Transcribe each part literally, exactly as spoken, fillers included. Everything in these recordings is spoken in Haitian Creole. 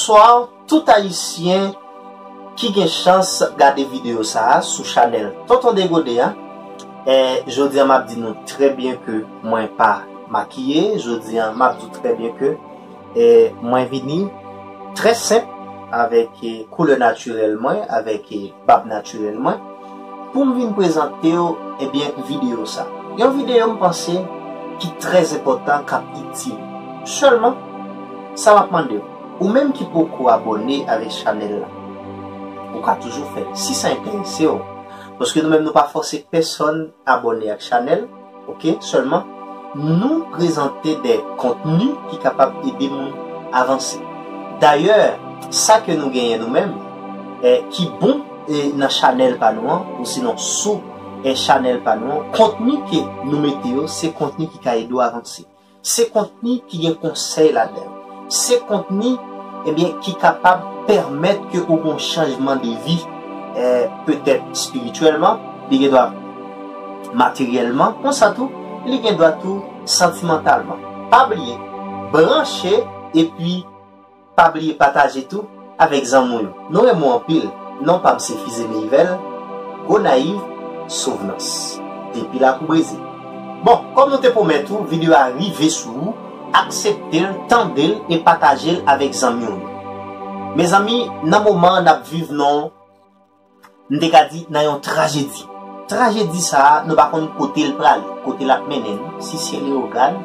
Bonswa tout Ayisyen ki gen chans gade videyo sa a sou chanèl Tonton Degode a. E, jodi a m ap di nou trè byen ke mwen pa makiye. Jodi a m ap di w trè byen ke, e, mwen vini trè senp avèk, e, koulè natirèl mwen, avèk, e, bab natirèl mwen, pou m vin prezante w, ebyen, videyo sa. Yon videyo m panse ki trè enpòtan, k ap itil. Sèlman, sa m ap mande w, ou menm ki poko abòne avèk chanèl la, ou ka toujou fè l, si sa enterese w. Paske nou menm, nou pa fòse pèsonn abòne ak chanèl, oke? Sèlman, nou prezante de kontni ki kapab ede moun avanse. Dayè, sa ke nou genyen nou menm, e, ki bon, e, nan chanèl pa nou an, ou sinon sou, e, chanèl pa nou an, kontni ke nou mete yo, se kontni ki ka ede w avanse. Se kontni ki gen konsèy ladan l. Se kontni, ebyen, ki kapab pèmèt ke ou gen yon chanjman de vi, e, petèt espirityèlman, li gen dwa materyèlman, konsa tou, li gen dwa tou santimantalman. Pa bliye, branche epi pa bliye pataje tou avèk zanmi w yo. Nou renmen w anpil. Non pa m se Fize Meyvèl, Gonayiv, Souvnans. Depi Lakou Brezil. Bon, kòm nou te pwomèt ou, videyo a rive sou ou, aksepte l, tande l e pataje l avèk zanmi w yo. Mezanmi, nan moman n ap viv nan, m te ka di, nan yon trajedi. Trajedi sa a, nou pa konn kote l prale, kote l ap mennen nou, si se Leyogàn,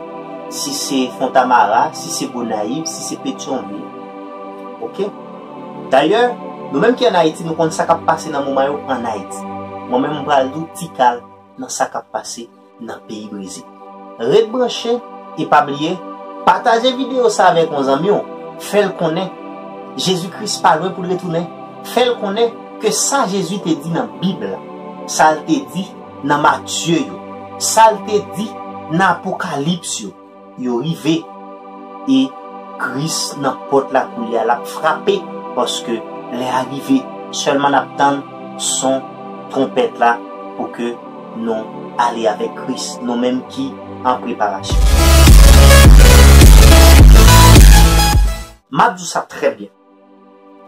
si se Fontamara, si se Gonayiv, si se Petyonvil. Oke? Dayè, nou menm ki ann Ayiti, nou konn sa k ap pase nan moman yo ann Ayiti. Mwen menm, m pral di w ti kal nan sa k ap pase nan peyi Brezil. Ret branche e pa bliye, pataje videyo sa avèk yon zanmi w. Fè l konnen Jezi Kris pa lwen pou l retounen. Fè l konnen ke sa Jezi te di nan Bib la, sa l te di nan Matye yo, sa l te di nan Apokalips yo, yo rive. E Kris nan pòt la koulye a, l ap frape, paske lè a rive. Sèlman n ap tann son twonpèt la pou ke nou ale avèk Kris, nou menm ki an preparasyon. M ap di w sa trè byen.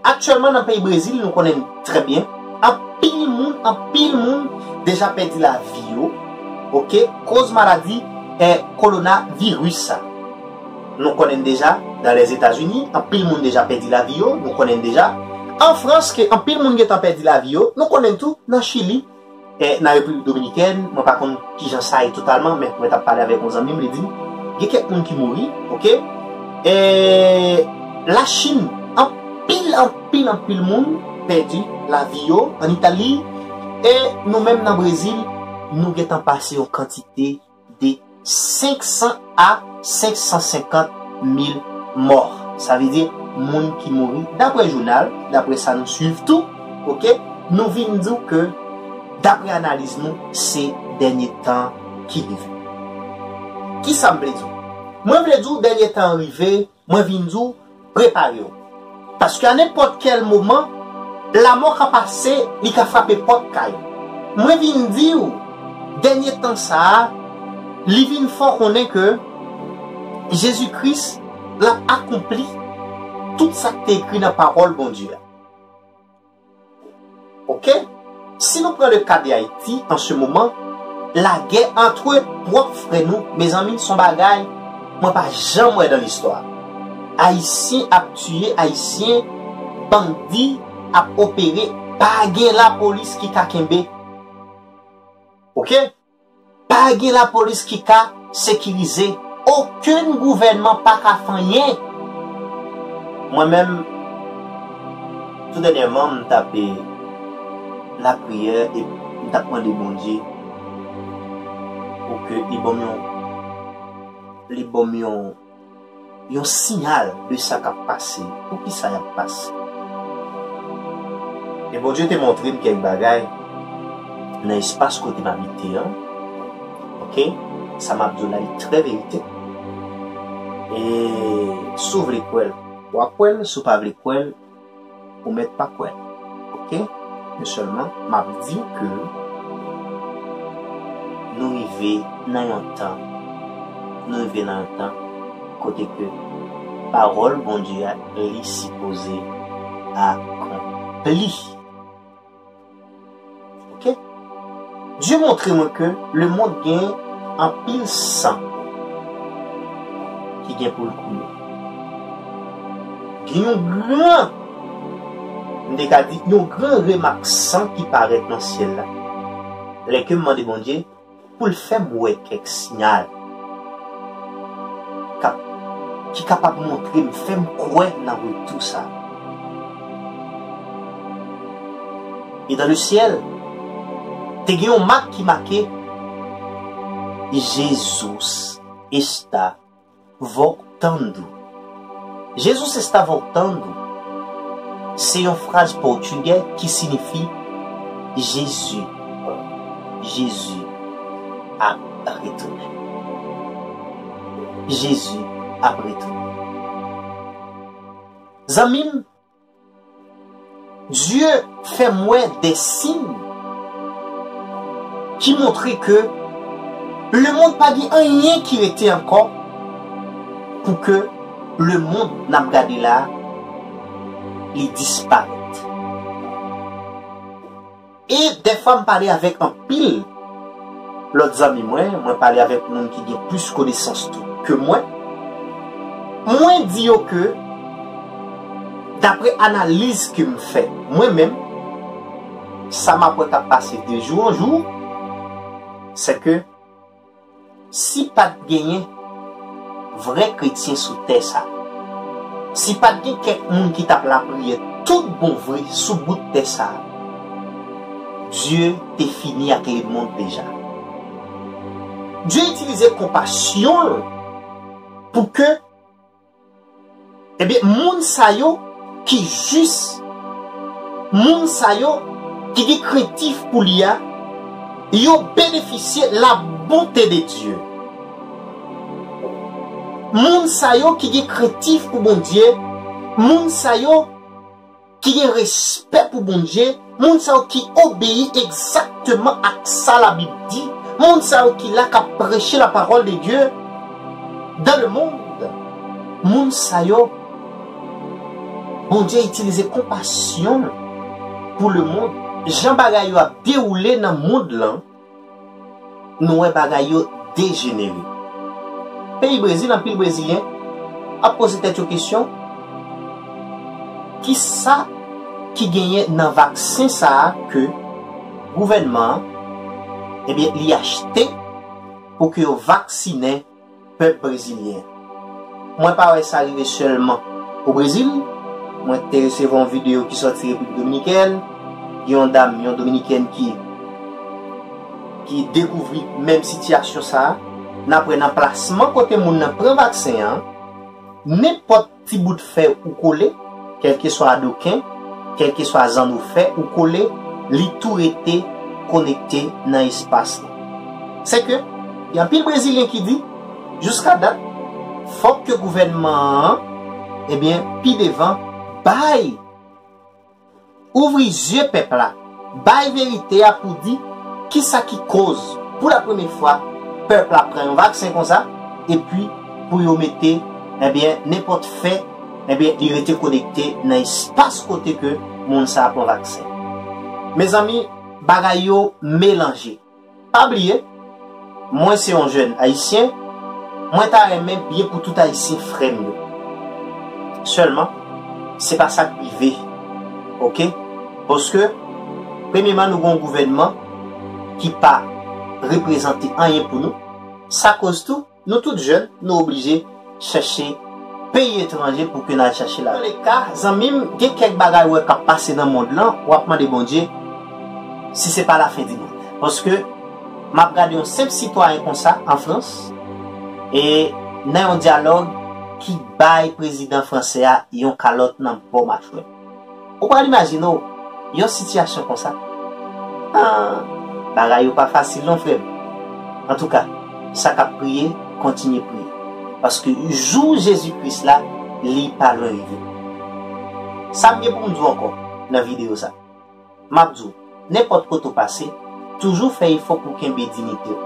Aktyèlman, nan peyi Brezil, nou konnen trè byen, anpil moun, anpil moun deja pèdi lavi yo, oke, koz maladi, eh, kowonaviris sa. Nou konnen deja, nan Lèzetazini, anpil moun deja pèdi lavi yo, nou konnen deja. An Frans, ke anpil moun gentan pèdi lavi yo, nou konnen tou, nan Chili, e, nan Repiblik Dominikèn, mwen pa konn kijan sa ye totalman, men mwen t ap pale avèk yon zanmi m, li di m, gen kèk moun ki mouri, oke? E, Lachin, anpil, anpil, anpil moun pèdi lavi yo, ann Itali, e nou menm nan Brezil, nou gentan pase yon kantite de senk san a senk san senkant mil mò. Sa vle di moun ki mouri, daprè jounal, daprè sa nou swiv tou, oke, nou vin di w ke, daprè analiz nou, se dènye tan ki rive. Kisa m vle di w? Mwen vle di w dènye tan an rive, mwen vin di w, prepare w. Paske a nenpòt kèl moman, lanmò ka pase, li ka frape pòt kay ou. Mwen vin di w, dènye tan sa a, li vin fè w konnen ke Jezi Kris, l ap akonpli tout sa k te ekri nan pawòl Bondye a. Oke? Si nou pran le ka de Ayiti, an se moman, lagè antre pwòp frè nou, mezanmi, s on bagay mwen pa janm wè dan listwa. Ayisyen ap tiye Ayisyen, bandi ap opere, pa gen lapolis ki ka kenbe. Oke? Pa gen lapolis ki ka sekirize. Okenn gouvènman pa ka fè anyen. Mwen menm, tou dènyèman, m t ap, e, lapriyè e m t ap mande Bondye pou ke li ban m yon, li ban m yon yon siyal de sa k ap pase. Poukisa y ap pase? E Bondye te montre m kèk bagay nan espas kote m abite an. Oke? Sa m ap di w la, li trè verite. E si w vle kwè l, w a kwè l. Si w pa vle kwè l, ou mèt pa kwè. Oke? Men sèlman, m ap di w ke nou rive nan yon tan, nou rive nan yon tan kote ke pawòl Bondye a, li sipoze akonpli. Oke? Dye montre mwen ke lemonn gen anpil san ki gen pou l koule. Gen yon gran, m te ka di, yon gran remak san ki parèt nan syèl la. Lè ke m mande Bondye pou l fè m wè kèk siyal k ap, ki kapab montre m, fè m kwè nan retou sa a. E dans le ciel, te gen yon mak ki make: Jesus está voltando. Jesus está voltando. Se yon fraz pòtigè ki sinifi Jezi, Jezi ap retounen. Jezi ap retounen. Zanmi m, Dye fè m wè de siy ki montre ke lemonn pa gen anyen ki rete ankò pou ke lemonn n ap gade la a, li disparèt. E dèfwa m pale avèk anpil lòt zanmi mwen, mwen pale avèk moun ki gen plis konesans tou ke mwen. Mwen di yo ke, dapre analiz ke m fè mwen menm, sa m ap wè k ap pase de jou an jou, se ke si pa t genyen vrè kretyen sou tè sa a, si pa t gen kèk moun ki t ap lapriyè tout bon vre sou bout tè sa a, Dye te fini ak lemonn deja. Dye itilize konpasyon l pou ke Ebyen, moun sa yo ki jis, moun sa yo ki gen krentif pou li a, yo benefisye la bonte de Dye. Moun sa yo ki gen krentif pou Bondye, moun sa yo ki gen respè pou Bondye, moun sa yo ki obeyi egzakteman ak sa Labib di, moun sa yo ki la k ap preche la parole de Dieu dans le monde, moun sa yo, Bondye itilize konpasyon l pou lemonn. Jan bagay yo ap dewoule nan mond lan, nou wè bagay yo dejenere. Peyi Brezil, anpil Brezilyen ap poze tèt yo kesyon, kisa ki genyen nan vaksen sa a ke gouvènman an, ebyen, li achte pou ke yo vaksinen pèp brezilyen? Mwen pa wè sa rive sèlman o Brezil. Mwen te resevwa yon videyo ki sòti Repiblik Dominikèn. Gen yon dam, yon dominikèn ki, ki dekouvri menm sitiyasyon sa a. N ap wè nan plasman kote moun nan pran vaksen an, nenpòt ti bout fè ou kole, kèlkeswa adoken, kèlkeswa zanno fè ou kole, li tou rete konekte nan espas lan. Sèke, gen anpil Brezilyen ki di, jiska dat, fòk ke gouvènman an, ebyen, pi devan, bay, ouvri zye pèp la, bay verite a pou di kisa ki koz, pou la premye fwa, pèp la pran yon vaksen konsa, epi pou yo mete, ebyen, nenpòt fè, ebyen, li rete konekte nan espas kote ke moun sa a pran vaksen. Mezanmi, bagay yo melanje. Pa bliye, mwen se yon jèn ayisyen, mwen ta renmen byen pou tout ayisyen frè m yo. Sèlman, se pa sa k rive. Oke? Paske, premyeman, nou gen yon gouvènman ki pa reprezante anyen pou nou. Sa koz tou, nou tout jèn, nou oblije chèche peyi etranje pou ke n al chèche lavi. Anleka, zanmi m, gen kèk bagay ou wè k ap pase nan mond lan, w ap mande Bondye si se pa lafen di mond. Paske m ap gade yon senp sitwayen konsa an Frans, e nan yon dyalòg ki bay prezidan fransè a yon kalòt nan bò machwè. Ou pral imajine w yon sitiyasyon konsa? Ah, bagay yo pa fasil non, frè m. Antouka, sa k ap priye, kontinye priye. Paske jou Jezi Kris la, li pa lwen rive. Sa m gen pou m di w ankò nan videyo sa? M ap di w, nenpòt kote w pase, toujou fè efò pou kenbe diyite w.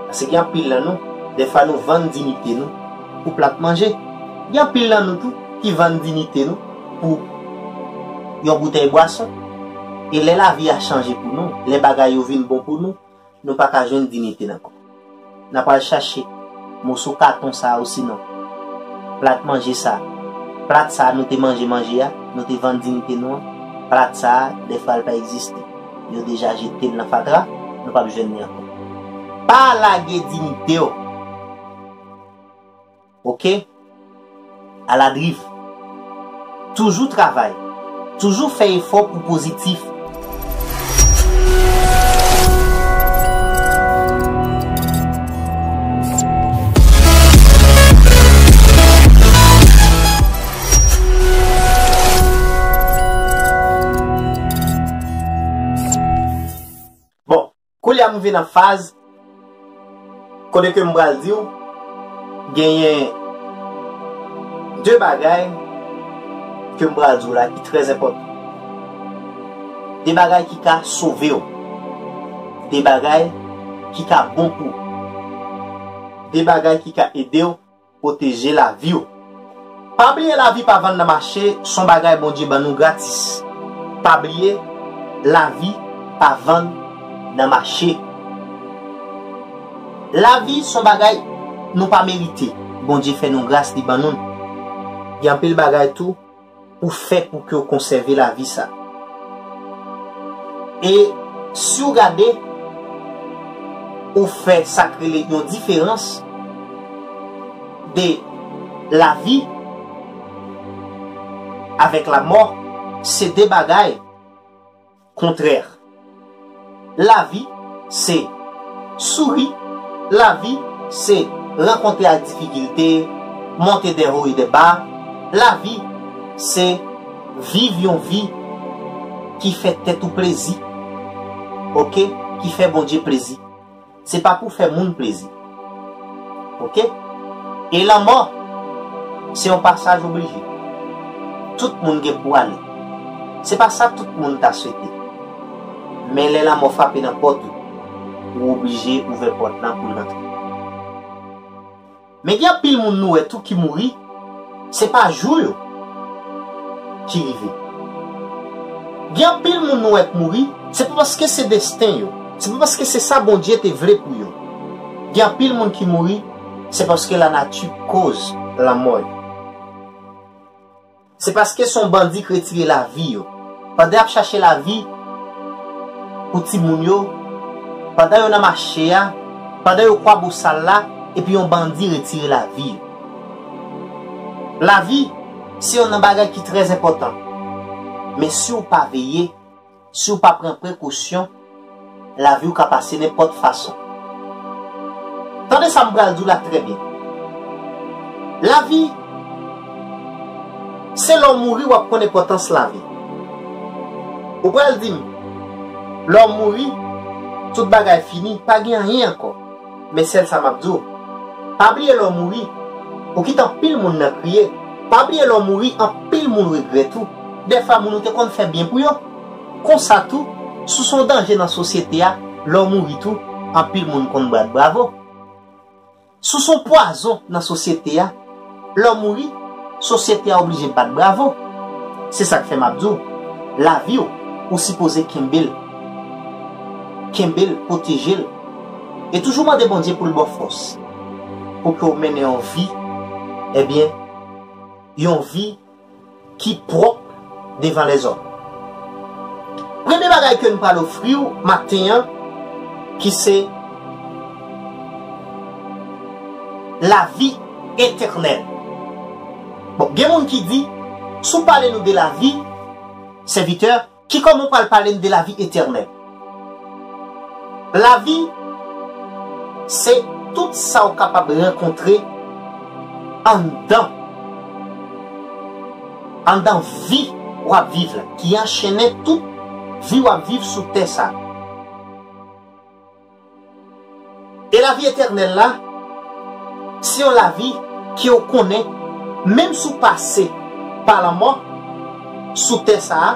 Paske gen anpil nan nou, dèfwa nou vann diyite nou pou plat manje. Gen anpil nan nou tou ki vann diyite nou pou yon boutèy bwason. E lè lavi a chanje pou nou, lè bagay yo vin bon pou nou, nou pa ka jwenn diyite n ankò. N a pral chache moso katon sa a osinon plat manje sa a. Plat sa a nou te manje manje a, nou te vann diyite nou an. Plat sa a, dèfwa l pa egziste. Yo deja jete l nan fatra, nou p ap jwenn li ankò. Pa lage diyite w. Oke? Aladriv. Toujou travay. Toujou fè efò pou pozitif. Bon, koulye a m rive nan faz kote ke m pral di w, genyen de bagay ke m pral di w la ki trè enpòtan. De bagay ki ka sove w. De bagay ki ka bon pou w. De bagay ki ka ede w pwoteje lavi w. Pa bliye lavi pa vann nan mache, s on bagay Bondye ban nou gratis. Pa bliye, lavi pa vann nan mache. Lavi s on bagay nou pa merite. Bondye fè nou gras, li ban nou l. Gen anpil bagay tou pou fè pou ke w konsève lavi sa. E si w gade, ou fè sa k rele yon diferans de lavi avèk lamò, se de bagay kontrè. Lavi se souri, lavi se rankontre ak difikilte, monte dè ho e dè ba. Lavi se viv yon vi ki fè tèt ou plezi, oke, ki fè Bondye plezi. Se pa pou fè moun plezi. Oke? E lanmò, se yon pasaj oblije. Tout moun gen pou ale. Se pa sa tout moun ta swete. Men lè lanmò frape nan pòt ou, ou oblije ouvè pòt lan pou l rantre. Men gen anpil moun nou wè tou ki mouri, se pa jou yo ki rive. Gen anpil moun nou wè k mouri, se pa paske se desten yo, se pa paske se sa Bondye te vle pou yo. Gen anpil moun ki mouri, se paske lanati koz lanmò yo. Se paske se yon bandi k retire lavi yo. Pandan y ap chache lavi pou timoun yo, pandan yo nan mache a, pandan yo kwabosal la, epi yon bandi retire lavi yo. Lavi se youn nan bagay ki trè enpòtan. Men si w pa veye, si w pa pran prekosyon, lavi w ka pase nenpòt fason. Tande sa m pral di w la trè byen. Lavi, se lè w mouri w ap konn enpòtans lavi. Ou pral di m, lè w mouri, tout bagay fini, pa gen anyen ankò. Men sèl sa m ap di w, pa bliye lè w mouri, ou kite anpil moun nan kriye. Pa bliye lè w mouri, anpil moun regrèt ou. Dèfwa moun ou te konn fè byen pou yo. Konsa tou, si w se yon danje nan sosyete a, lè w mouri tou, anpil moun konn bat bravo. Si w se yon pwazon nan sosyete a, lè w mouri, sosyete a oblije bat bravo. Se sa k fè m ap di w, lavi w, ou sipoze kenbe l. Kenbe l, pwoteje l. E toujou mande Bondye pou l ba w fòs. Pou ke w mennen yon vi, ebyen, yon vi ki pwòp devan lèzòm. Premye bagay ke n pral ofri w maten an, ki se lavi etènèl. Bon, gen moun ki di, si w pale nou de lavi, sèvitè, ki kòman w pral pale n de lavi etènèl? Lavi, se tout sa w kapab rankontre anndan, anndan vi w ap viv la, ki anchennen tout vi w ap viv sou tè sa a. E lavi etènèl la, se yon lavi ke w konnen, menm si w pase pa lanmò sou tè sa a,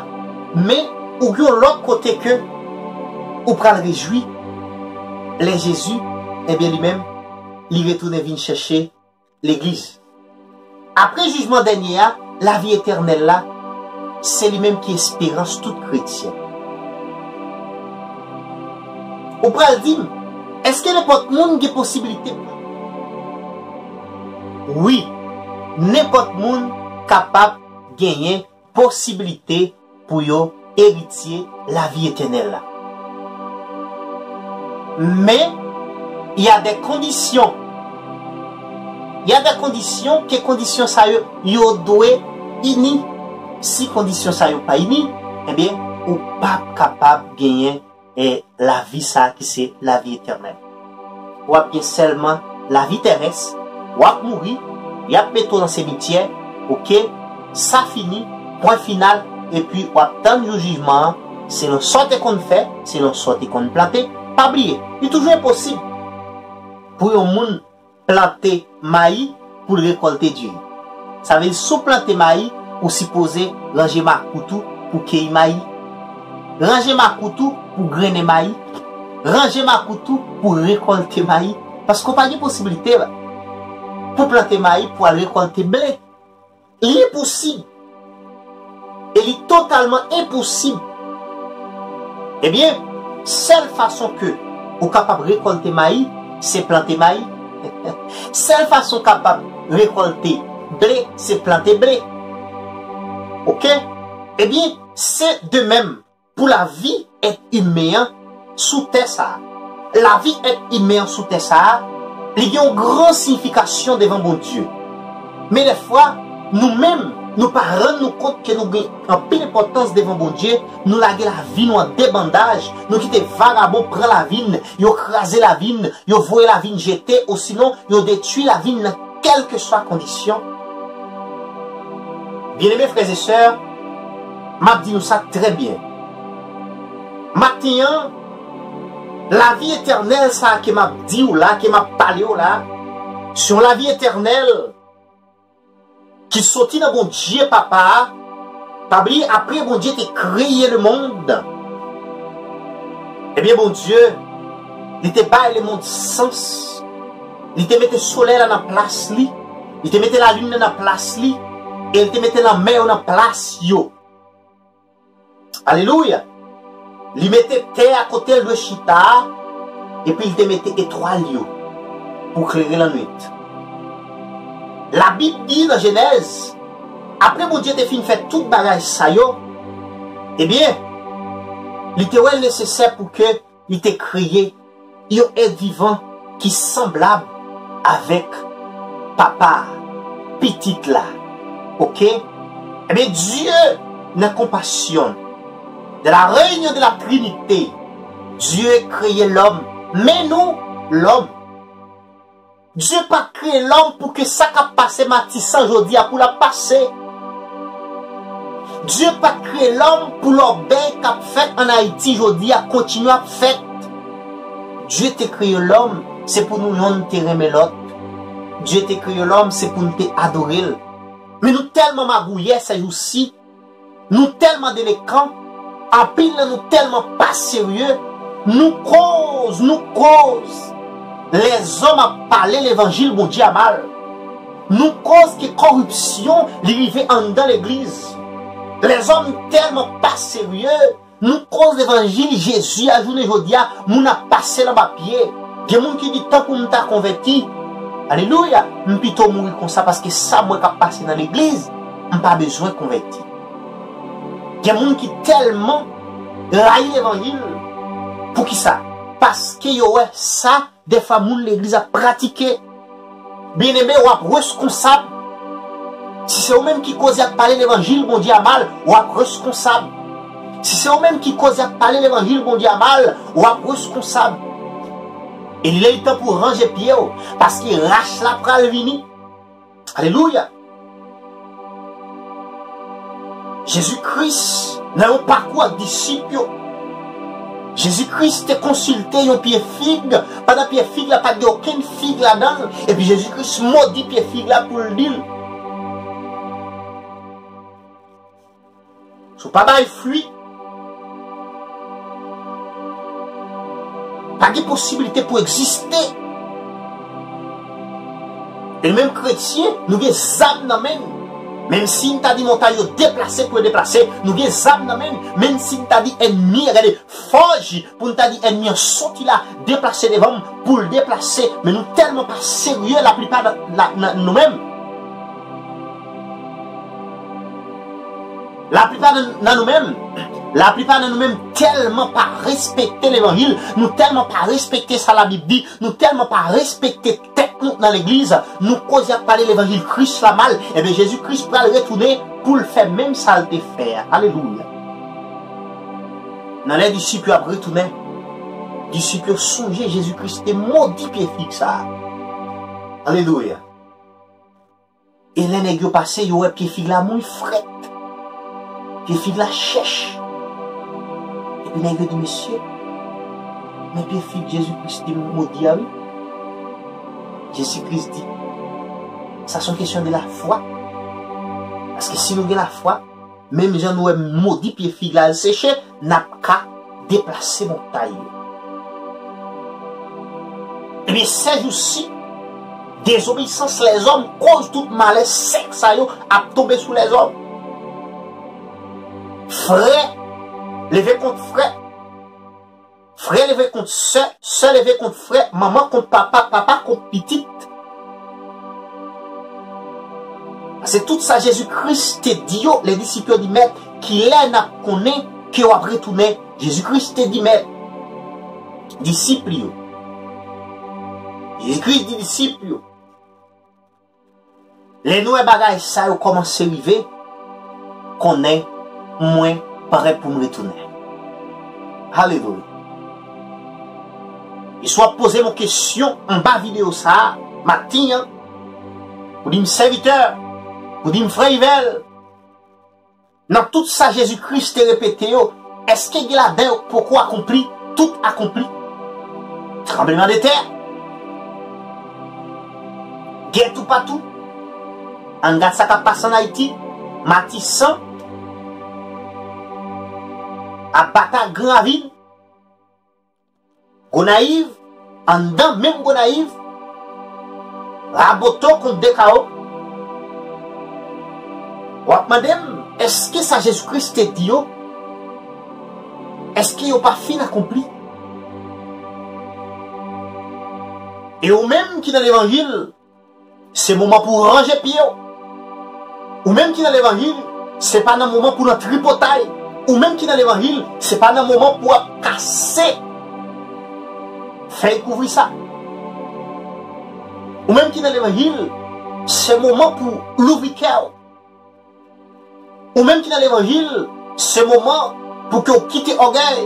men ou gen yon lòt kote ke ou pral rejwi lè Jezi, ebyen, li menm, li retounen vin chèche legliz. Apre jijman dènye a, lavi etènèl la, se li menm ki esperans tout kretyen. Ou pral di m, èske nenpòt moun gen posiblite? Wi, nenpòt moun kapab genyen posiblite pou yo eritye lavi etènèl la. Men, il y a des conditions. Il y a des conditions, ke kondisyon sa yo, yo dwe ini. Si kondisyon sa yo pa ini, ebyen, ou p ap kapab genyen e lavi sa a ki se lavi etènèl. W ap gen sèlman lavi terès, w ap mouri, y ap mete w nan simityè, oke, sa fini, pwen final, epi w ap tann jou jijman an, selon sa w te konn fè, selon sa w te konn plante. Pa bliye, li toujou enposib pou yon moun plante mayi pou l rekòlte diri. Sa vle di, si w plante mayi, ou sipoze ranje makout ou pou keyi mayi. Ranje makout ou pou grennen mayi. Ranje makout ou pou rekòlte mayi. Paske w pa gen posiblite pou plante mayi pou al rekòlte ble. Li enposib. E li totalman enposib. Ebyen, sèl fason ke ou kapab rekòlte mayi, se plante mayi. Sèl fason kapab rekòlte ble, se plante ble. Oke? Ebyen, se de menm pou lavi èt imen an sou tè sa a. Lavi èt imen an sou tè sa a, li gen yon gran siyifikasyon devan Bondye. Men dèfwa, nou menm, nou pa rann nou kont ke nou gen anpil enpòtans devan Bondye, nou lage lavi nou an debandaj, nou kite vagabon pran lavi n, yo kraze lavi n, yo voye lavi n jete, osinon yo detwi lavi n nan kèlkeswa kondisyon. Byeneme frè e sè, m ap di nou sa trè byen. Maten an, lavi etènèl sa a ke m ap di w la, ke m ap pale w la, se yon lavi etènèl ki soti nan Bondye Papa a. Pa bliye, apre Bondye te kreye lemonn, ebyen, Bondye, li te bay lemonn sans. Li te mete solèy la nan plas li. Li te mete lalin nan nan plas li. E li te mete lanmè yo nan plas yo. Alelouya! Li mete tè a kote l dwe chita a, epi l te mete etwal yo pou klere lannwit. Labib di nan Jenèz, apre Bondye te fin fè tout bagay sa yo, ebyen, li te wè l nesesè pou ke li te kreye yon èt vivan ki sanblab avèk Papa a, Pitit la. Oke? Ebyen, Dye, nan konpasyon, de la reyinyon de la Trinite, Dye kreye lòm. Men nou, lòm. Dye pa t kreye lòm pou ke sa k ap pase Matisan jodi a pou l ap pase. Dye pa t kreye lòm pou lòbèy k ap fèt ann Ayiti jodi a kontinye ap fèt. Dye te kreye lòm, se pou nou yonn te renmen lòt. Dye te kreye lòm, se pou n te adore l. Men nou tèlman magouyè sèjousi, nou tèlman delekan, anpil nan nou tèlman pa serye, nou koz, nou koz lèzòm ap pale levanjil Bondye a mal. Nou koz ke kòripsyon li rive anndan legliz. Lèzòm tèlman pa serye, nou koz levanjil Jezi a jounen jodi a, moun ap pase l anba pye. Gen moun ki di, "Tankou m ta konvèti, alelouya, m pito mouri konsa, paske sa m wè k ap pase nan legliz, m pa bezwen konvèti." Gen moun ki tèlman rayi levanjil. Poukisa? Paske yo wè sa dèfwa moun legliz ap pratike. Byeneme, w ap reskonsab. Si se ou menm ki koz y ap pale levanjil Bondye a mal, w ap reskonsab. Si se ou menm ki koz y ap pale levanjil Bondye a mal, w ap reskonsab. E li lè li tan pou ranje pye w, paske rach la pral vini. Alelouya! Jezi Kris, nan yon pakou ak disip yo, Jezi Kris te konsilte yon pye fig, pandan pye fig la pa t gen okenn fig ladan l, epi Jezi Kris modi pye fig la pou l di l, "Si w pa bay fwi, pa gen posiblite pou egziste." E nou menm kretyen, nou gen zam nan men n. Menm si n ta di montay yo deplase pou yo deplase, nou gen zam nan men n. Menm si n ta di ènmi an, gade, fòj pou n ta di ènmi an soti la, deplase devan m, pou l deplase. Men nou tèlman pa serye laplipa nan, nan, nan nou menm. Laplipa nan, nan nou menm, laplipa nan nou menm tèlman pa respekte levanjil, nou tèlman pa respekte sa Labib di, nou tèlman pa respekte tèt nou nan legliz, nou koze ap pale levanjil Kris la mal, ebyen Jezi Kris pral retounen pou l fè menm sa l te fè a. Alelouya. Nan lè disip yo ap retounen, disip yo sonje Jezi Kris te modi pye fig sa a. Alelouya. E lè nèg yo pase, yo wè pye fig la mou frèt. Pye fig la chèch. Epi nèg yo di, "Mesye, men pye fig Jezi Kris te modi a, wi." Jezi Kris di, "Sa se yon kesyon de lafwa." Paske si nou gen lafwa, menm jan nou wè modi pye fig la al seche, n ap ka deplase montay yo. Ebyen, sèjousi, dezobeyisans lèzòm koz tout malè sèk sa yo ap tonbe sou lèzòm. Frè leve kont frè. Frè leve kont sè, sè leve kont frè, manman kont papa, papa kont pitit. Se tout sa Jezi Kris te di yo, lè disip yo di, "Mèt, kilè n ap konnen ke w ap retounen?" Jezi Kris te di, "Mèt, disip yo." Jezi Kris di disip yo, "Lè nou wè bagay sa yo kòmanse rive, konnen mwen parèt pou m retounen." Alelouya. E si w ap poze m yon kesyon anba videyo sa a, maten an, ou di m, "Sèvitè," ou di m, "Frè Yvel, nan tout sa Jezi Kris te repete yo, èske gen ladan yo k poko akonpli, tout akonpli?" Tranblemanntè, gè toupatou. Ann gad sa k ap pase ann Ayiti, Matisan, ap batay ak Gran Ravin, Gonayiv, anndan menm Gonayiv, Raboto kont Dekawo. W ap mande m, èske sa Jezi Kris te di yo, èske yo pa fin akonpli? E ou menm ki nan levanjil, se moman pou w ranje pye w. Ou menm ki nan levanjil, se pa nan moman pou w nan tripotay. Ou menm ki nan levanjil, se pa nan moman pou w ap kase fèy kouvri sa. Ou menm ki nan levanjil, se moman pou w louvri kè w. Ou menm ki nan levanjil, se moman pou ke w kite ògèy.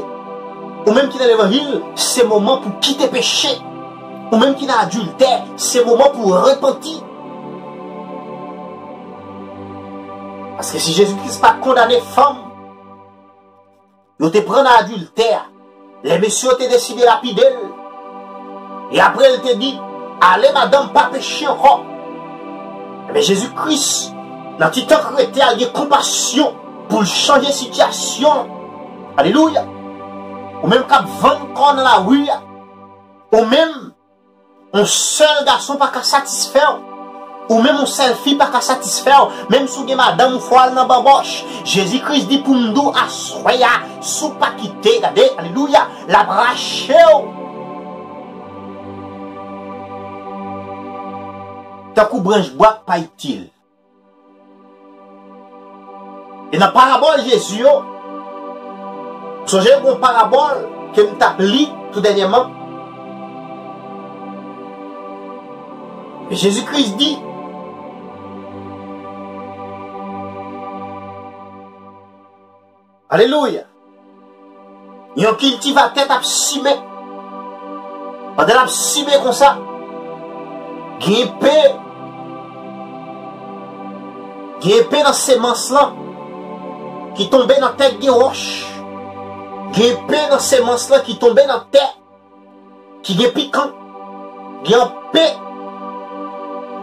Ou menm ki nan levanjil, se moman pou kite peche. Ou menm ki nan adiltè, se moman pou repanti. Paske si Jezi Kris pa t kondane fanm yo te pran nan adiltè a, lè mesye yo te deside lapide l, e apre l te di, "Ale, madanm, pa peche ankò." Ebyen, Jezi Kris, nan ti tan k rete a, l gen konpasyon pou l chanje sitiyasyon. Alelouya! Ou menm k ap vann kò w nan lari a, ou menm yon sèl gason pa ka satisfè w. Ou menm yon sèl fi pa ka satisfè w. Menm si w gen madanm ou fò al nan banbòch. Jezi Kris di pou m di w aswè a, si w pa kite, gade, alelouya, l ap rache w. Tankou branch bwa k pa itil. E nan parabòl Jezi yo, sonje yon parabòl ke m t ap li tou dènyèman. Jezi Kris di, alelouya! Yon kiltivatè t ap simen. Pandan l ap simen konsa, gen pe, gen pe nan semans lan ki tonbe nan tè k gen wòch. Gen pe nan semans lan ki tonbe nan tè ki gen pikan, gen anpe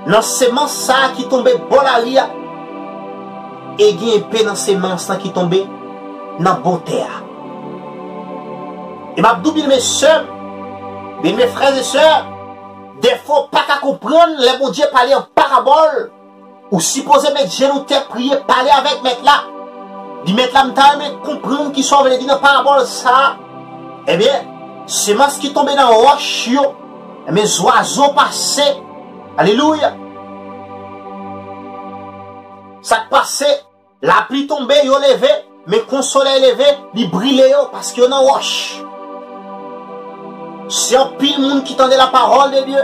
nan semans sa a ki tonbe bò lari a, e gen enpe nan semans lan ki tonbe nan bon tè a. E m ap di w, byeneme sè m, byeneme frè e sè, Dèfwa w pa ka konprann lè Bondye pale an parabòl. Ou sipoze met jenou tè, priye, pale avèk Mèt la. Di, Mèt la, m ta renmen konprann kisa w vle di nan parabòl sa a. Ebyen, semans ki tonbe nan wòch yo, ebyen, zwazo pase. Alelouya. Sa k pase? Lapli tonbe, yo leve, men kon solèy leve, li brile yo, paske yo nan wòch. Se anpil moun ki tande la parole de Dieu,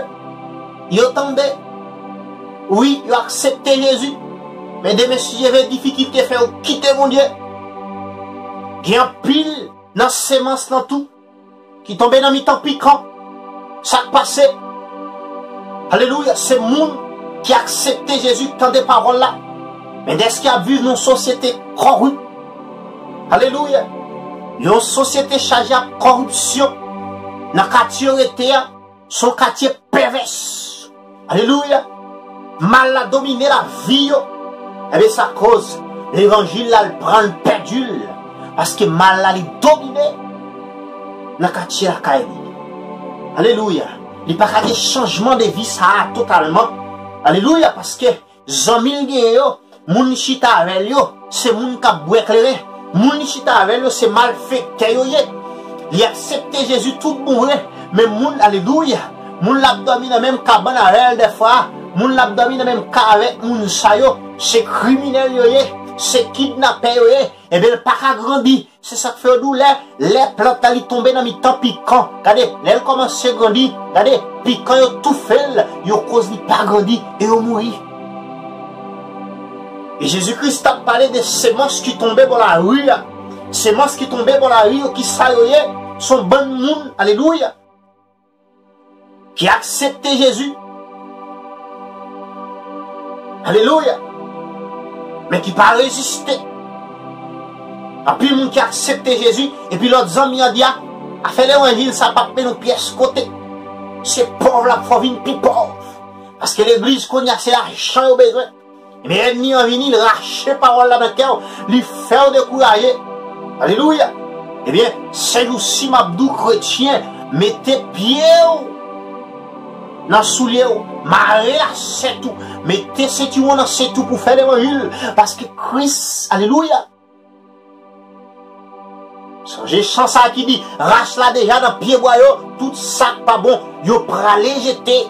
yo tande, wi, yo aksepte Jezi, men demen, si Dye vle, difikilte fè yo kite Bondye. Gen anpil nan semans lan tou ki tonbe nan mitan pikan. Sa k pase? Alelouya, se moun ki aksepte Jezi, k tande pawòl la, men dèske y ap viv nan yon sosyete kòrip. Alelouya, yon sosyete chaje ak kòripsyon. Nan katye yo rete a, se yon katye pèvès. Alelouya. Mal la domine lavi yo. Ebyen, sa koz levanjil la, l pran, l pèdi l. Paske mal la, li domine nan katye lakay li. Alelouya. Li pa ka gen chanjman de vi sa a totalman. Alelouya. Paske zanmi l genyen yo, moun li chita avè l yo, se moun k ap bwè kleren. Moun li chita avè l yo, se malfektè yo ye. Li aksepte Jezi tout bon vre, men moun, alelouya, moun l ap dòmi nan menm kabann avè l dèfwa, moun l ap dòmi nan menm kay avèk moun sa yo, se kriminèl yo ye, se kidnapè yo ye, ebyen, l pa ka grandi. Se sa k fè yo di w lè, lè plant la li tonbe nan mitan pikan. Gade, lè l kòmanse grandi, gade, pikan yo toufe l, yo koz li pa grandi, e yo mouri. E Jezi Kris t ap pale de semans ki tonbe bò lari a. Semans ki tonbe bò lari yo, ki sa yo ye? Se yon bann moun, alelouya, ki aksepte Jezi. Alelouya. Men ki pa reziste. Anpil moun ki aksepte Jezi, epi lòt zanmi an di, a, afè levanjil sa p ap mennen w pyès kote. Se pòv l ap fè w vin pi pòv. Paske legliz kounye a se lajan yo bezwen. Men ènmi an vini, li rache pawòl la nan kè w, li fè w dekouraje. Alelouya! Ebyen, sèjousi m ap di w, kretyen, mete pye w nan soulye w, mare lasèt ou, mete sentiwon nan senti w pou fè levanjil, paske Kris, alelouya, sonje chan sa a ki di, rach la deja nan pyebwa yo, tout sa k pa bon, yo prale jete.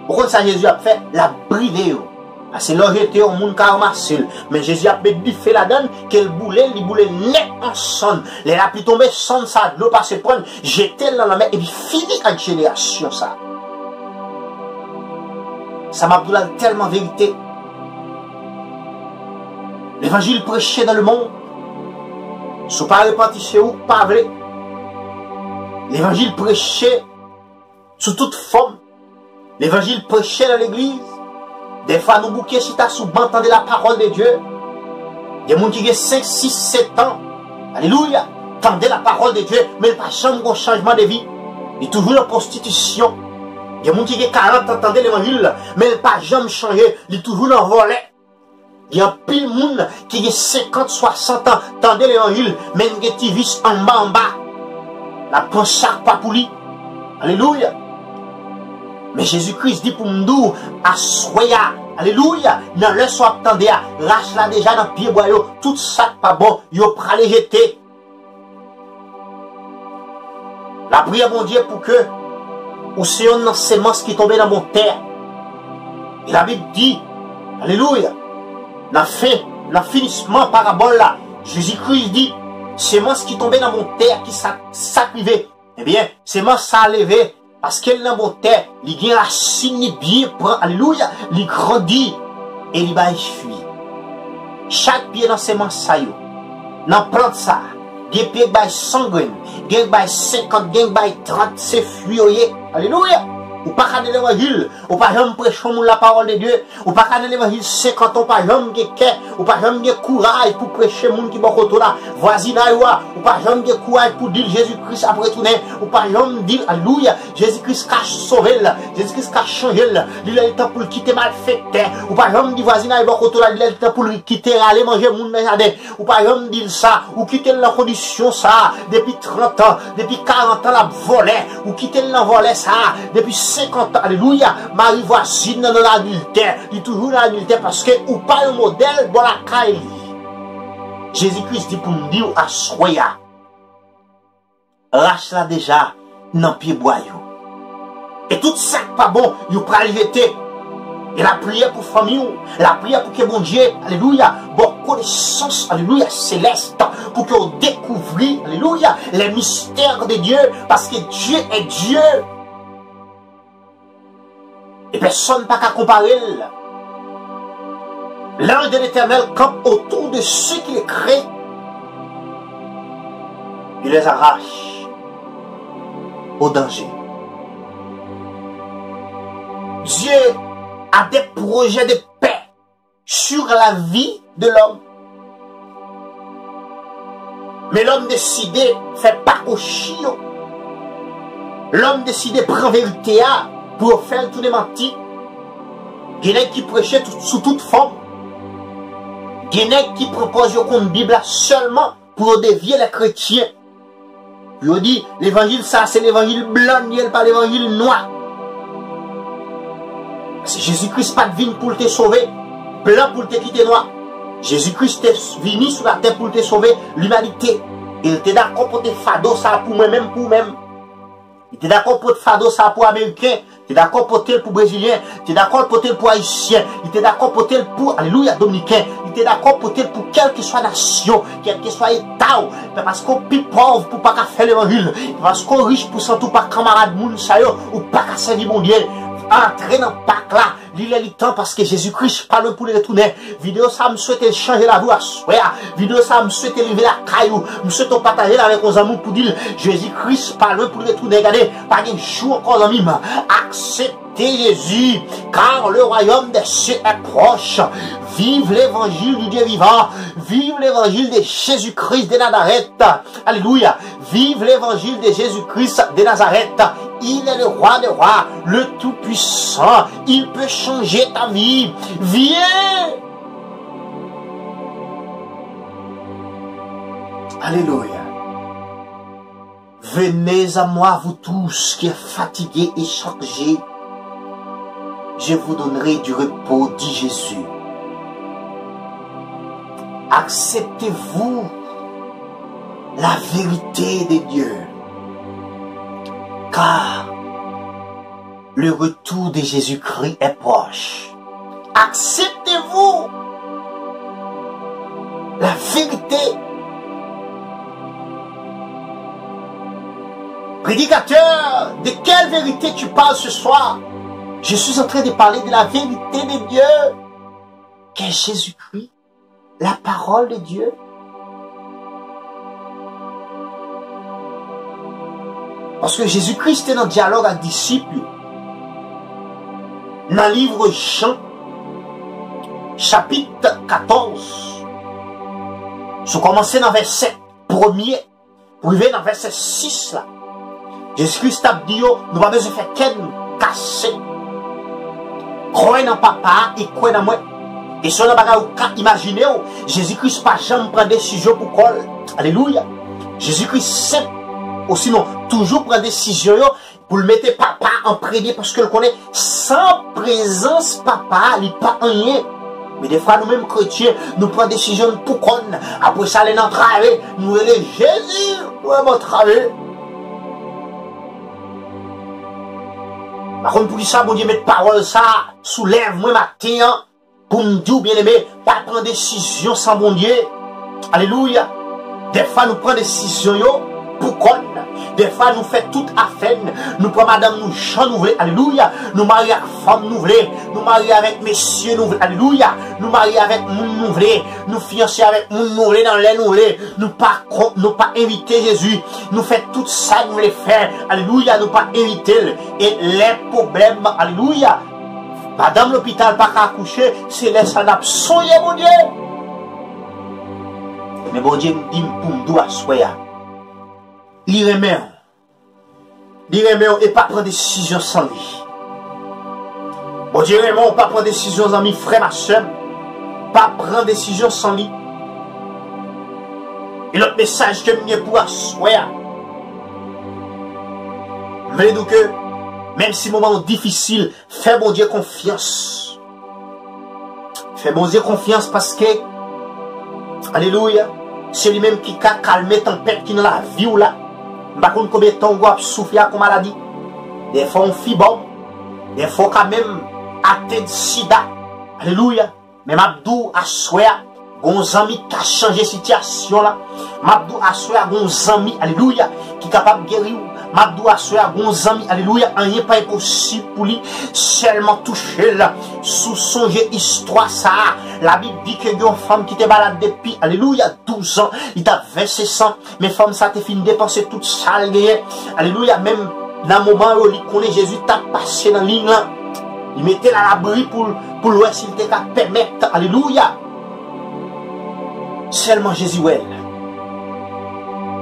Ou konn sa Jezi ap fè? L ap brile yo. Paske lè w jete yo, yon moun ka ranmase l. Men Jezi ap met dife ladan l, ke l boule l, li boule nèt an sann. Lè lapli tonbe, sann sa, dlo pase pran l, jete l nan lanmè, epi fini ak jenerasyon sa. Sa m ap di w la, l tèlman verite. Levanjil preche dans le monde. Si w pa repanti, se ou k pa vle. Levanjil preche sou tout fòm. Levanjil preche nan legliz. Dèfwa nou bouke chita sou ban, tande la parole de Dieu. Gen moun ki gen senk, sis, sèt an. Alelouya. Tande la parole de Dieu, men l pa janm gon chanjman de vi. Li toujou nan pwostitisyon. Gen moun ki gen karant an, tande levanjil, men l pa janm chanje. Li toujou nan vòlè. Gen anpil moun ki gen senkant, swasant an, tande levanjil, men gen ti vis anba anba. L ap pran sa k pa pou li. Alelouya. Men Jezi Kris di pou m di w, aswè a, alelouya, nan lè sa w ap tande a, rach la deja nan pyebwa yo, tout sa k pa bon, yo prale jete. Lapriyè Bondye pou ke ou se yonn nan semans ki tonbe nan bon tè. E Labib di, alelouya, nan fen, nan finisman parabòl la, Jezi Kris di, semans ki tonbe nan bon tè, ki sa, sa k rive? Ebyen, semans sa a leve, paske l nan bon tè, li gen rasin, li byen pran, alelouya, li grandi, e li bay fwi. Chak pye nan semans sa yo, nan plant sa, gen pye k bay san grenn, gen k bay senkant, gen k bay trant, se fwi yo ye. Alelouya! Ou pa ka de levanjil, ou pa janm preche yon moun la parole de Dieu, ou pa ka nan levanjil senkant an, ou pa janm gen kè, ou pa janm gen kouraj pou preche moun ki bò kote w la, vwazinay ou a, ou pa janm gen kouraj pou di l Jezi Kris ap retounen, ou pa janm di l, alelouya, Jezi Kris ka sove l, Jezi Kris ka chanje l, li lè li tan pou l kite malfektè, ou pa janm di vwazinay bò kote w la, li lè li tan pou l kite rale manje moun nan jaden, ou pa janm di l sa, ou kite l nan kondisyon sa a depi trant an, depi karant an l ap vòlè, ou kite l nan vòlè sa a depi senkant an, alelouya, mari vwazin nan nan ladiltè, li toujou nan ladiltè paske ou pa yon modèl bò lakay li. Jezi Kris di pou m di w aswè a, rach la deja nan pye bwa yo. E tout sa k pa bon, yo pral jete. E lapriyè pou fanmi w, lapriyè pou ke Bondye, alelouya, ba w konesans, alelouya, selès, pou ke w dekouvri, alelouya, les mystères de Dieu, paske Dieu est Dieu. E pèsonn pa ka konpare l. L'ange de l'Éternel campe autour de ceux qu'il craint. Il les arrache au danger. Dieu a des projets de paix sur la vie de l'homme. Men lòm deside fè pa ochi yo. Lòm deside pran verite a pou yo fè l tounen manti. Gen nèg ki preche tout, sou tout fòm. Gen nèg ki pran pòz yo konn Bib la sèlman pou yo devye lè kretyen. Pou yo di, levanjil sa a se levanjil blan li ye, l pa levanjil nwa. Paske Jezi Kris pa t vin pou l te sove blan, pou l te kite nwa. Jezi Kris te vini sou latè pou l te sove limanite. E l te dakò pote fado sa a pou mwen menm, pou w menm. Li te dakò pote fado sa a pou Ameriken, li te dakò pote l pou Brezilyen, li te dakò pote l pou Ayisyen, li te dakò pote l pou, alelouya, Dominiken, li te dakò pote l pou kèlkeswa nasyon, kèlkeswa eta w. Men paske w pi pòv pou w pa ka fè levanjil, paske w rich pou sant ou pa kanmarad moun sa yo, ou pa ka sèvi Bondye. Antre nan Pak la, li lè li tan paske Jezi Kris pa lwen pou l retounen. Videyo sa a, m swete l chanje lavi w aswè a. Videyo sa a, m swete l rive lakay ou. M swete w pataje l avèk yon zanmi w pou di l, Jezi Kris pa lwen pou l retounen. Gade, pa gen jou ankò, zanmi m. Aksepte Jezi, car le royaume des cieux est proche. Vive l'évangile du Dieu vivant. Vive l'évangile de Jésus-Christ de Nazareth. Alelouya. Vive l'évangile de Jésus-Christ de Nazareth. Il est le roi des rois, le tout-puissant. Il peut changer ta vie. Viens. Alelouya. Venez à moi, vous tous qui êtes fatigués et chargés, je vous donnerai du repos, dit Jésus. Acceptez-vous la vérité de Dieu, car le retour de Jésus-Christ est proche. Acceptez-vous la vérité? Prédicateur, de quelle vérité tu parles ce soir? Je suis en train de parler de la vérité de Dieu, qui est Jésus-Christ, la parole de Dieu. Paske Jezi Kris te nan dyalòg ak disip yo. Nan liv Jan, chapit katòz, si w kòmanse nan vèsè premye pou rive nan vèsè sis la, Jezi Kris t ap di yo, nou pa bezwen fè kè n kase. Kwè nan Papa a e kwè nan mwen. E se yon bagay ou ka imajine w, Jezi Kris pa janm pran desizyon pou kò l. Alelouya. Jezi Kris senp, osinon, toujou pran desizyon yo pou l mete Papa an premye, paske l konnen san prezans Papa a, li pa anyen. Men defwa, nou menm kretyen, nou pran desizyon n pou kò n. Apre sa, lè n antrave, nou rele Jezi, nou menm antrave. M pa konn poukisa Bondye met pawòl sa a sou lèv mwen maten an, pou m di w, byeneme, pa pran desizyon san Bondye. Alelouya. Defwa, nou pran desizyon yo pou kò n. Defwa, nou fè tout afè n. Nou pran madanm nou jan nou vle. Alelouya. Nou marye ak fanm nou vle. Nou marye avèk mesye nou vle. Alelouya. Nou marye avèk moun nou vle. Nou fiyanse avèk moun nou vle nan lè nou vle. Nou pa kon-, nou pa envite Jezi. Nou fè tout sa nou vle fè. Alelouya, nou pa envite l. E lè pwoblèm, alelouya, madanm lopital pa ka akouche, se lè sa n ap sonje Bondye. Men Bondye m di m pou m di w aswè a, li renmen w. Li renmen w e pa pran desizyon san li. Bondye renmen w, pa pran desizyon, zanmi, frè m, sè m. Pa pran desizyon san li. E lòt mesaj ke m gen pou aswè a, m vle di w ke Menm si moman w difisil, fè Bondye konfyans. Fè Bondye konfyans paske, alelouya, se li menm ki ka kalme tanpèt ki nan lavi w la. M pa konn konbyen tan w ap soufri ak yon maladi. Dèfwa yon fibòm. Dèfwa w ka menm atenn sida. Alelouya. Men m ap di w aswè a, gon zanmi ka chanje sitiyasyon la. M ap di w aswè a, gon zanmi, alelouya, ki kapab geri w. M ap di w aswè a, gon zanmi, alelouya, anyen pa enposib pou li. Sèlman touche l. Si w sonje istwa sa a, Labib di ke gen yon fanm ki te malad depi, alelouya, douz an, li t ap vèse san. Men fanm sa te fin depanse tout sa l genyen. Alelouya, menm nan moman yo, li konnen Jezi t ap pase nan liy lan. Li mete l alabri pou l, pou l wè si l te ka pèmèt, alelouya, sèlman Jezi wè l.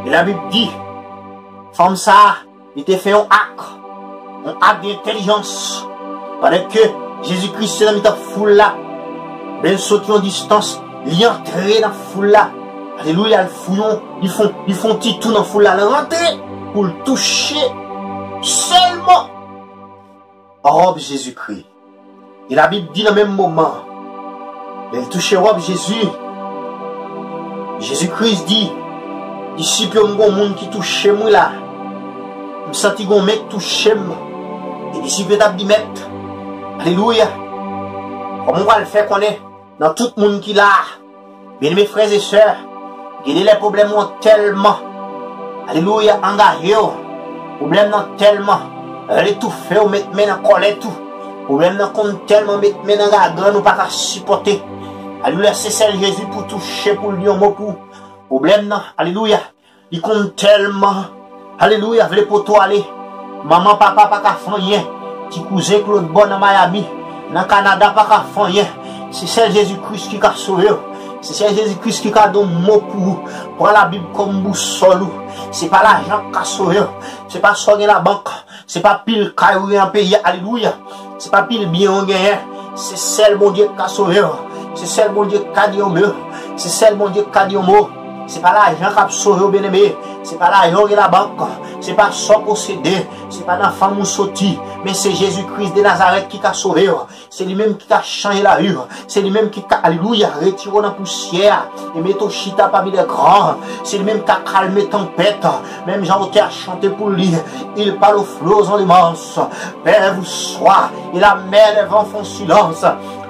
E Labib di, fanm sa a, li te fè yon ak, yon ak de entèlijans. Pandan ke Jezi Kris te nan mitan foul la, men l soti yon distans, li antre nan foul la. Alelouya, l fouye yon, li fè, li fè yon ti tou nan foul la, l rantre pou l touche sèlman wòb Jezikri. E Labib di nan menm moman, lè l touche wòb Jezi, Jezi Kris di, disip yo, m gon moun ki touche m wi la. M santi gon men k touche m. E disip yo t ap di, Mèt, alelouya, kòman w pral fè konnen nan tout moun ki la a? Byeneme frè e sè, gen de lè pwoblèm ou an tèlman, alelouya, angaje w. Pwoblèm nan tèlman, lè l etoufe w, met men nan kòlèt ou. Pwoblèm nan konn tèlman met men nan gagann ou pa ka sipòte. Alelouya, se sèl Jezi pou touche, pou l di yon mo pou ou. Pwoblèm nan, alelouya, li konn tèlman, alelouya, vle pote w ale. Manman, papa pa ka fè anyen. Ti kouzen k lòt bò nan Miami, nan Kanada pa ka fè anyen. Se sèl Jezi Kris ki ka sove w. Se sèl Jezi Kris ki ka di yon mo pou ou. Pran Labib kòm bousòl ou. Se pa lajan k ka sove w. Se pa sa w gen labank. Se pa pil kay ou gen nan peyi a, alelouya. Se pa pil byen ou genyen. Se sèl Bondye ki ka sove w. Se sèl Bondye ki ka di yon mo. Se sèl Bondye ki ka di yon mo. Se pa lajan k ap sove w, byeneme. Se pa lajan ou gen labank. Se pa sa w posede. Se pa nan fanmi w soti. Men se Jezi Kris de Nazarèt ki ka sove w. Se li menm ki ka chanje lavi w. Se li menm ki ka, alelouya, retire w nan pousyè a e mete w chita pami lè gran. Se li menm ki ka kalme tanpèt. Menm jan otè a chante pou li, il parle aux flots en démence. Paix vous soit, et la mer des vents font silence.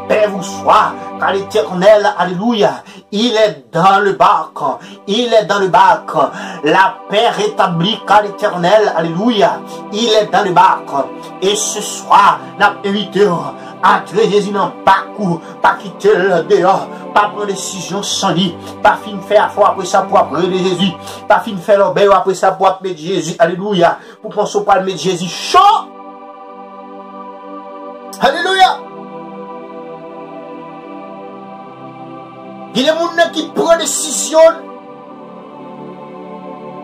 Paix vous soit, car l'Éternel, alelouya, il est dans le barque. Il est dans le barque. La paix rétablie, car l'Éternel, alelouya, il est dans le barque. E se swa, n ap envite w, antre Jezi nan bak ou, pa kite l deyò, pa pran desizyon san li, pa fin fè afè w apre sa pou w ap rele Jezi, pa fin fè lòbèy ou apre sa pou w ap met Jezi, alelouya, pou panse w pral met Jezi cho. Alelouya! Gen de moun nan ki pran desizyon.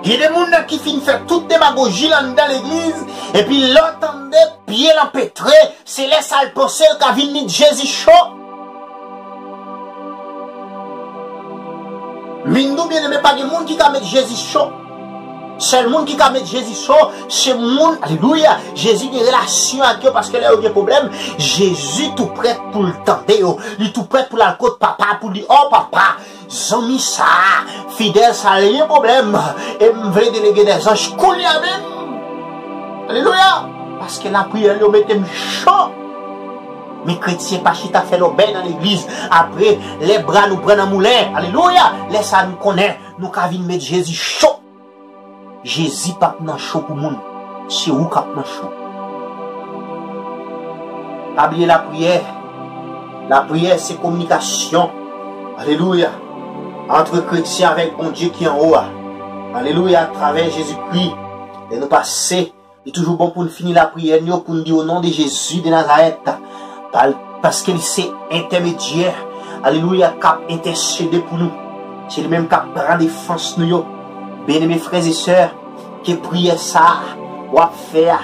Gen de moun nan ki fin fè tout demagoji l anndan legliz, epi lè w tande pye l anpetre, se lè sa l panse l ka vin met Jezi cho. Min nou byeneme, pa gen moun ki ka met Jezi cho. Sèl moun ki ka met Jezi cho, se moun, alelouya, Jezi gen relasyon ak yo, paske lè yo gen pwoblèm, Jezi tou prèt pou l tande yo. Li tou prèt pou l al kot Papa pou l di, o Papa, zanmi sa a, fidèl sa a, li gen pwoblèm, e m vle delege dèzanj kounye a menm. Alelouya! Paske lapriyè yo mete m cho. Men kretyen pa chita fè lòbèy nan legliz. Apre, lè bra nou pran nan moulen, alelouya, lè sa a nou konnen nou ka vin met Jezi cho. Jezi p ap nan cho pou moun. Se ou k ap nan cho. Pa bliye lapriyè. Lapriyè se kominikasyon. Alelouya. Antre kretyen avèk Bondye ki anwo a. Alelouya. Atravè Jezikri. Lè nou pase, li toujou bon pou n fini lapriyè n yo, pou n di, o non de Jezi de Nazarèt. Pa-, paske li se entèmedyè. Alelouya. K ap entèsede pou nou. Se li menm k ap pran defans nou yo. Byeneme frè e sè, ke priyè sa a w ap fè a,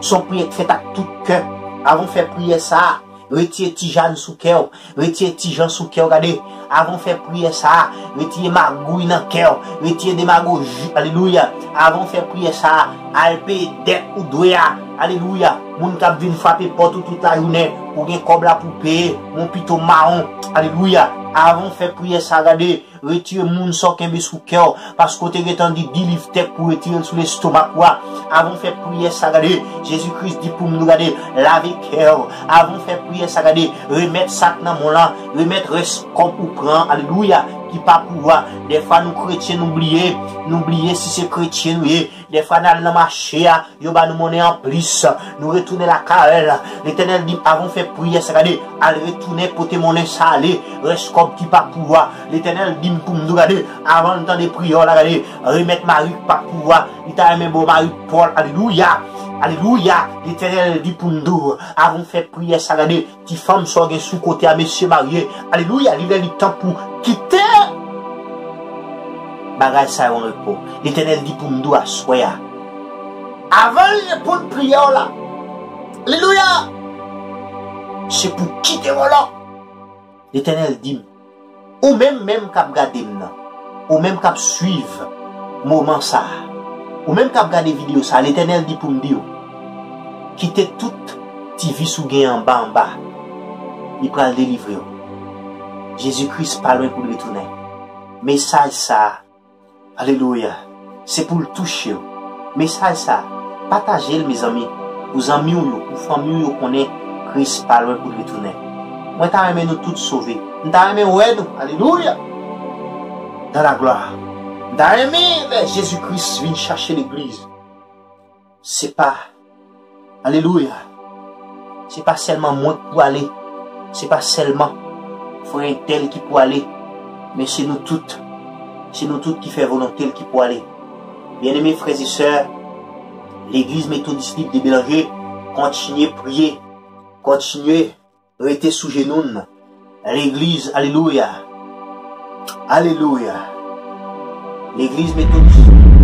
se yon priyè k fèt ak tout kè. Avan w fè priyè sa a, retire ti Jan sou kè w, retire ti Jan sou kè w, gade, Avan w fè priyè sa a, retire magouy nan kè w, retire demagoji, alelouya. Avan w fè priyè sa a, al peye dèt ou dwe a, alelouya. Moun k ap vin frape pòt ou tout lajounen, ou gen kòb la pou peye, yon pito mawon, alelouya. Avan w fè priyè sa a, gade, retire moun sa w kenbe sou kè w, paske w te gentan di, di liv tèk pou retire l sou lestomak ou a. Avan w fè priyè sa, gade, Jezi Kris di pou m nou, gade, lave kè w. Avan w fè priyè sa, gade, remèt sa k nan men w lan, remèt rès kòb ou pran, alelouya, ki pa pou ou a. Dèfwa nou kretyen, nou bliye, nou bliye si se kretyen nou ye. Dèfwa n al nan mache a, yo ba nou monnen anplis. Nou retounen lakay la. Letènèl di m, avan w fè priyè sa, gade, al retounen pote monnen sa ale, rès kòb ki pa pou ou a. Letènèl di m pou m di w, gade, avan l tande priyè w la, gade, remèt mari k pa pou ou a. Li ta renmen ba w mari pa w, alelouya, alelouya. Letènèl di pou m di w, avan w fè priyè sa, gade, ti fanm sa w gen sou kote a, mesye marye, alelouya, li lè li tan pou kite bagay sa yo an repo. Letènèl di pou m di w aswè a, avan l reponn priyè w la, alelouya, se pou kite vòlò. Letènèl di m, ou menm menm k ap gade m nan, ou menm k ap swiv moman sa a, ou menm k ap gade videyo sa a, Letènèl di pou m di w, kite tout ti vis ou gen anba anba, li pral delivre w. Jezi Kris pa lwen pou l retounen. Mesaj sa a, alelouya, se pou l touche w. Mesaj sa a, pataje l, mezanmi, pou zanmi w yo, pou fanmi w yo konnen Kris pa lwen pou l retounen. Mwen ta renmen nou tout sove. M ta renmen wè nou, alelouya, dans la gloire. M ta renmen lè Jezi Kris vin chache legliz. Se pa, alelouya, se pa sèlman mwen ki pou ale. Se pa sèlman frè entèl ki pou ale. Men se nou tout. Se nou tout ki fè volonte l ki pou ale. Byeneme frè e sè, Legliz Metodis Lib de Belanje, kontinye priye. Kontinye rete sou jenou n. Legliz, alelouya. Alelouya. Legliz Metodis.